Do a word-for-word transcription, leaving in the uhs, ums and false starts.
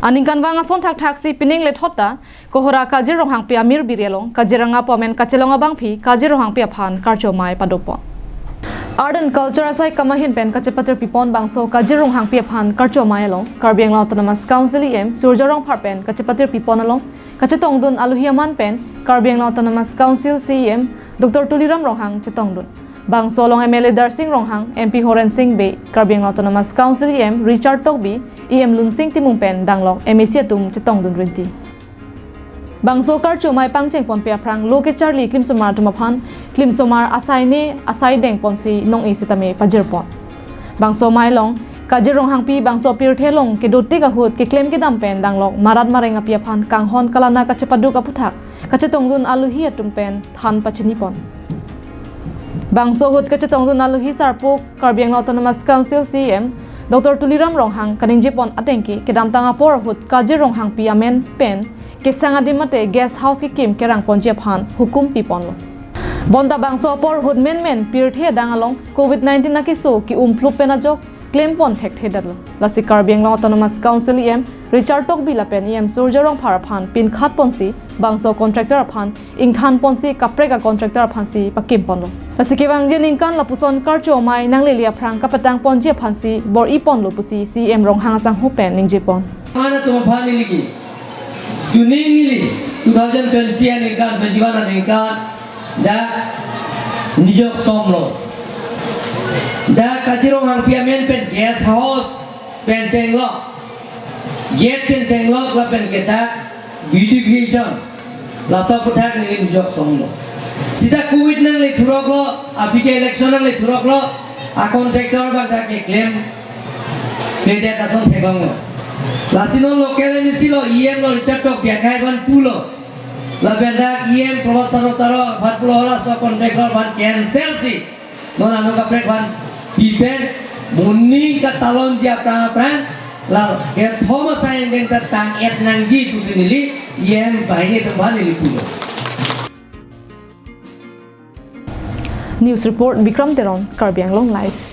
Aningkanvang ason thakthaksi pining lethot ta Kohora Kajir Ronghangpi amir biri along Kaziranga pu amen kachelong abangpi Kajir Ronghangpi aphan karcho amei padopon. Art and Culture asai kam ahin pen kachepatir pipon bangso Kajir Ronghangpi aphan karcho amei along Karbi Anglong Autonomous Council E M Surjya Rongphar pen kachepatir pipon along kachetongdun aluhi aman pen Karbi Anglong Autonomous Council C E M Doctor Tuliram Ronghang chetongdun. Bangso along M L A Darsing Ronghang, M P Horen Sing Bey, Karbi Anglong Autonomous Council E M Richard Tokbi, E M Lunsing Timung pen danglok M A C atum chetongdun rinti. Bangso karcho amei pangchengponpe aphrang lo kecharli klimsomar atum aphan klimsomar asai ne asai dengponsi nong-e sitame pajirpon. Bangso amei along Kajir Ronghangpi bangso pirthe along kedotik ahut keklem kedam pen danglok marat mareng api aphan kanghon kalana kachepaduk aputhak kachetongdun aluhi atum pen than pachinipon. Bangso ahut kachetongdun aluhi sarpo Karbi Anglong Autonomous Council C E M Doctor Tuliram Ronghang kaningjepon atengke kedamtang apor ahut Kajir Ronghangpi amen pen kesang adim mate guest house kekim kerangponji aphan hukum piponlo. Bonta bangso apor ahut menmen pirthe adang along Covid nineteen akeso ke-umphlup pen ajok klempon thekthedetlo. Lasi Karbi Anglong Autonomous Council E M Richard Tokbi lapen E M Surjya Rongphar aphan pinkhatponsi bangso contractor aphan ingthanponsi kaprek a-contractor aphansi pakimponlo. Lasi kevangji aningkan lapuson karcho amei nanglele aphrang kapatangponji aphansi bor-iponlo pusi C E M Ronghang asangho pen ningjepon. Mana tum aphan neli ke. Juni neli two thousand twenty aningkan, twenty-one aningkan dak Nijok Somlo. Dak Kajir Ronghangpi amen pen guest house pen chenglok, gate pen chenglok lapen ke dak beautification, laso aputhak neli Nijok Somlo. Sita Covid nangle thuroklo, aphi ke election nangle thuroklo, a-contractor abang ta keklem kledet ason theklonglo. Lasi non local M A C lo, E M lo, Richard Tokbi akhai aphan pulo. Lapen dak E M Prabhat Sarnoff Taro aphan pulo, laso contractor aphan cancel si non ano kaprek aphan pipen, moning katalonji aphrang aphrang la kethom asai angdeng ta tang-et nangji pusi neli E M banghini atum aphan neli pulo. News report, Bikram Teron, Karbi Anglong Live.